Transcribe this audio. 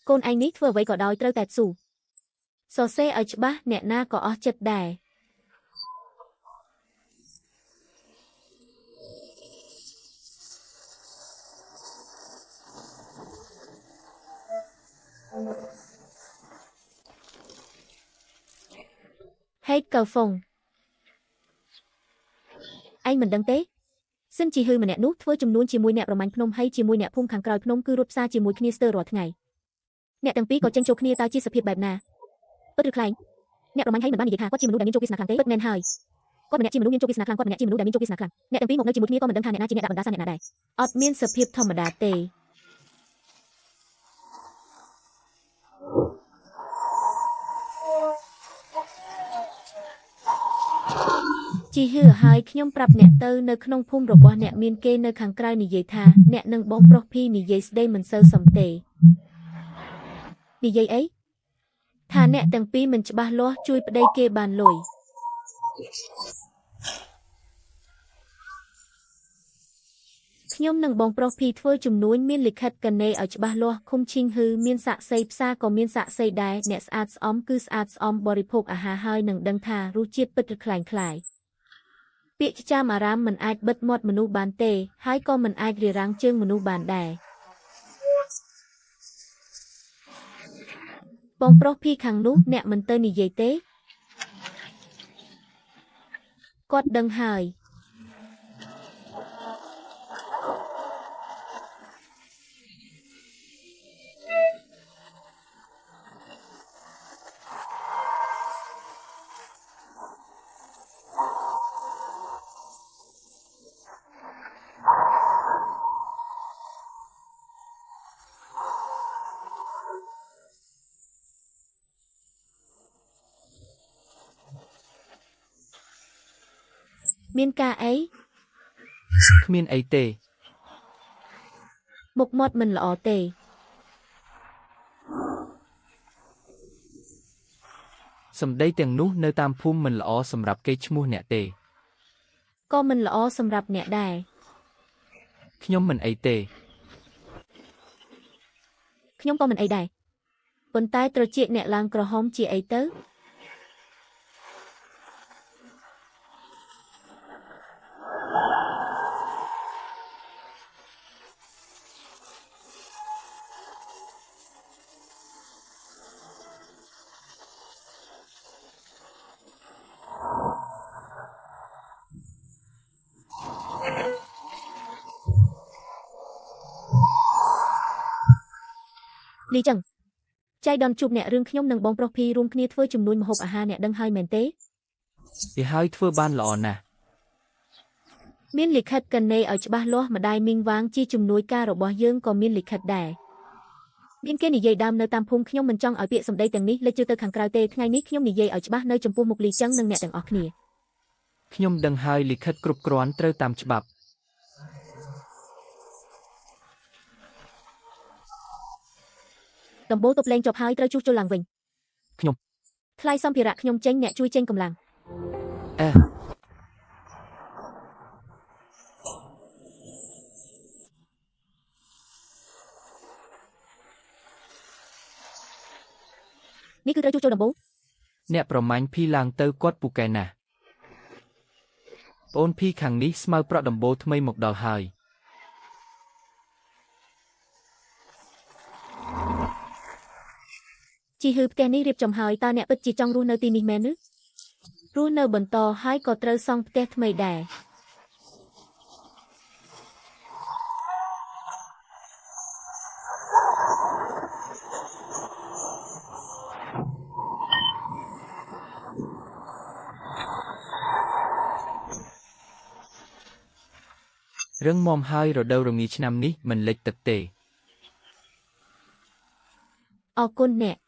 កូនឯងនេះធ្វើអ្វីក៏ដោយត្រូវតែស៊ូសរសេរឲ្យច្បាស់អ្នកណាក៏អស់ចិត្តដែរ ហេតុកៅហ្វុងឯងមិនដឹងទេសិនជីហឺម្នាក់នោះធ្វើចំនួនជាមួយអ្នកប្រមាញ់ភ្នំហើយជាមួយអ្នកភូមិខាងក្រោយភ្នំគឺរត់ផ្សារជាមួយគ្នាស្ទើររាល់ថ្ងៃអ្នកទាំងពីរក៏ចេញចូលគ្នាតើជាសភាពបែបណាពិតឬក្លែងអ្នកប្រមាញ់ហើយមិនបាននិយាយថាគាត់ជាមនុស្សដែលមានជោគវាសនាខ្លាំងទេពិតមែនហើយគាត់ម្នាក់ជាមនុស្សមានជោគវាសនាខ្លាំងគាត់ម្នាក់ជាមនុស្សដែលមានជោគវាសនាខ្លាំងអ្នកទាំងពីរមកនៅជាមួយគ្នាក៏មិនដឹងថាអ្នកណាជាអ្នកដាក់បណ្ដាសាអ្នកណាដែរអត់មានសភាពធម្មតាទេជីហឺហើយខ្ញុំប្រាប់អ្នកទៅនៅក្នុងភូមិរបស់អ្នកមានគេនៅខាងក្រៅនិយាយថាអ្នកនឹងបងប្រុសភីនិយាយស្ដីមិនសូវសមទេនិយាយអីថាអ្នកទាំងពីរមិនច្បាស់លាស់ជួយប្តីគេបានលុយខ្ញុំនឹងបងប្រុសភីធ្វើជំនួញមានលិខិតកណេឲ្យច្បាស់លាស់ឃុំឈីងហឺមានសាក្សីផ្សារក៏មានសាក្សីដែរអ្នកស្អាតស្អំគឺស្អាតស្អំបរិភោគអាហារហើយនឹងដឹងថារសជាតិពិតឬក្លែងក្លាយពាក្យចាមអារាមមិនអាចបិទមាត់មនុស្សបានទេហើយក៏មិនអាចរារាំងជើងមនុស្សបានដែរបងប្រុសភីខាងនោះអ្នកមិនទៅនិយាយទេគាត់ដឹងហើយមានការអីគ្មានអីទេមុខមាត់មិនល្អទេសម្ដីទាំងនោះនៅតាមភូមិមិនល្អសម្រាប់គេឈ្មោះអ្នកទេក៏មិនល្អសម្រាប់អ្នកដែរខ្ញុំមិនអីទេខ្ញុំក៏មិនអីដែរប៉ុន្តែត្រចៀកអ្នកឡើងក្រហមជាអីទៅលីចឹងចៃដន្យជួបអ្នករឿងខ្ញុំនិងបងប្រុសភីរួមគ្នាធ្វើជំនួញម្ហូបអាហារអ្នកដឹងហើយមែនទេវាហើយធ្វើបានល្អណាស់មានលិខិតកណេឲ្យច្បាស់លាស់ម្ដាយមីងវាងជាជំនួយការរបស់យើងក៏មានលិខិតដែរមានគេនិយាយដើមនៅតាមភូមិខ្ញុំមិនចង់ឲ្យពាក្យសម្ដីទាំងនេះលេចទៅខាងក្រៅទេថ្ងៃនេះខ្ញុំនិយាយឲ្យច្បាស់នៅចំពោះមុខលីចឹងនិងអ្នកទាំងអស់គ្នាខ្ញុំដឹងហើយលិខិតគ្រប់គ្រាន់ត្រូវតាមច្បាប់ដំបូលទប់លែងចប់ហើយត្រូវជួសជុលឡើងវិញខ្ញុំថ្លៃសម្ភារៈខ្ញុំចេញអ្នកជួយចេញកម្លាំងអេនេះគឺត្រូវជួសជុលដំបូលអ្នកប្រមាញ់ភីឡើងទៅគាត់ពូកែណាស់ប្អូនភីខាងនេះស្មៅប្រក់ដំបូលថ្មីមកដល់ហើយជីហឺផ្ទះនេះរៀបចំហើយតើអ្នកពិតជាចង់រស់នៅទីនេះមែនឬរស់នៅបន្តហើយក៏ត្រូវសង់ផ្ទះថ្មីដែររឹងមាំហើយរដូវរងាឆ្នាំនេះមិនលិចទឹកទេអរគុណអ្នក